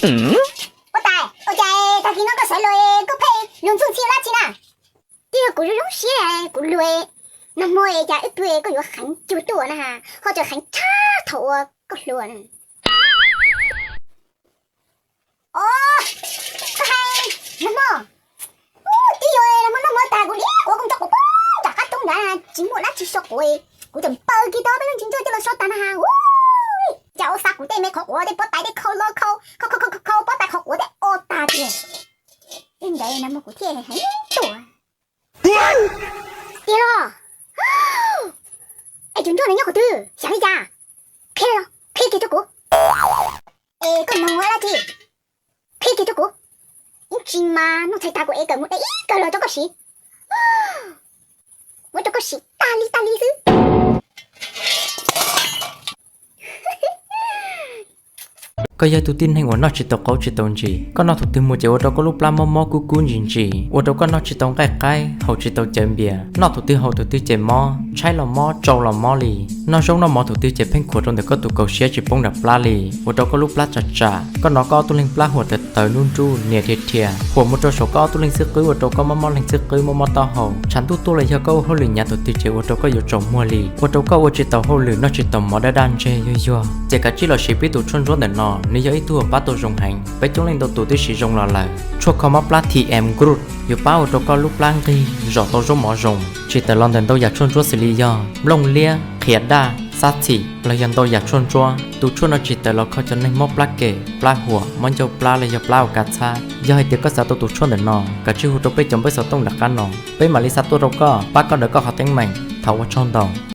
Huab tais, ua cas tag kis no koj sawv los koj pheej luag ntxuj ntxhi dab tsi na? Twb yog kuv zoo zoo siab kuv luag, nag hmo cas ib pliag koj yuav heev cuag tuaj na, ho tseem heev tshaj thaum uas koj hluas na. Os, koj hais nag hmo, twb yog nag hmo, nag hmo tag kuv liab quav koj tso quav poob nram qab roob nrad, tsis muaj dab tsi so quav, kuv tseem npawg kiag tau peb lub ntsis ntsuab coj los so tas na ha. Cas ua xa kuv tej me qhov quav, tej pob tais, tej khau lo khau, khau khau khau khau pob tais qhov quav tej o tag tiag. Ib ntawd nag hmo kuv thiaj heev tuaj. Tiag los? Es tus ntsuab no nyob qhov twg, xyov li cas? Qhia, qhia kiag rau kuv. Es koj nug dab tsi? Qhia kiag rau kuv. Ib tsis mas noj tshais tas kuv ev kawm mus de ib kawm los rau koj siv. Muab rau koj siv tag li tag li xwb. Koj yog tus tib neeg uas noj tsis tau qaub tsis tau ntsis, koj noj thaum twg mus ces ua rau koj lub plab mob mob kub kub ntsis ntsis, ua rau koj noj tsis tau nqaij qaib, haus tsis tau cawv npias, noj thaum twg haus thaum twg ces mob, tshaib los mob, tsau los mob li. Noj zaub noj mov thaum twg ces pheej khuam rau ntawm koj tus kaus siab tsis poob nram plab li, ua rau koj lub plab tsam tsam. Koj hnov koj ob tug leeg plab huam tawv tawv nruj nruj nias dhia dhia, huam mus rau saum koj ob tug leeg xwb qwb, ua rau koj mob mob leeg xwb qwb, mob mob taub hau. Tshav ntuj tuaj los yog koj ua hauj lwm hnyav thaum twg ces ua rau koj yuav tsaus muag li, ua rau koj ua tsis tau hauj lwm, noj tsis tau mov, daj daj ntseg yuag yuag. Ces kav tsij los siv peb tus tshuaj ntsuab ntawm no, nws yog ib tug uas pab tau zoo heev, peb coob leej ntau tus twb siv zoo los lawm. Tshuaj kho mob plab T M Groot yuav pab ua rau koj lub plab nqig, zom tau zaub mov zoo. Tsis tawm los ntawm ntau yam tshuaj ntsuab xws li yog nplooj liab, qhiav daj, xab txhim los yog ntau yam tshuaj ntsuab, tus tshuaj no tsis tawm los kho cov neeg mob plab kem, plab huam, mob ncauj plab los yog plab uas kav txhab. Yog hais tias koj xav tau tus tshuaj ntawm no, kav tsij hu rau peb cov npawb xov tooj nram qab no, peb mam li xa tuaj rau koj, pab koj ntawm koj qhov teeb meem. Thov ua tsaug ntau.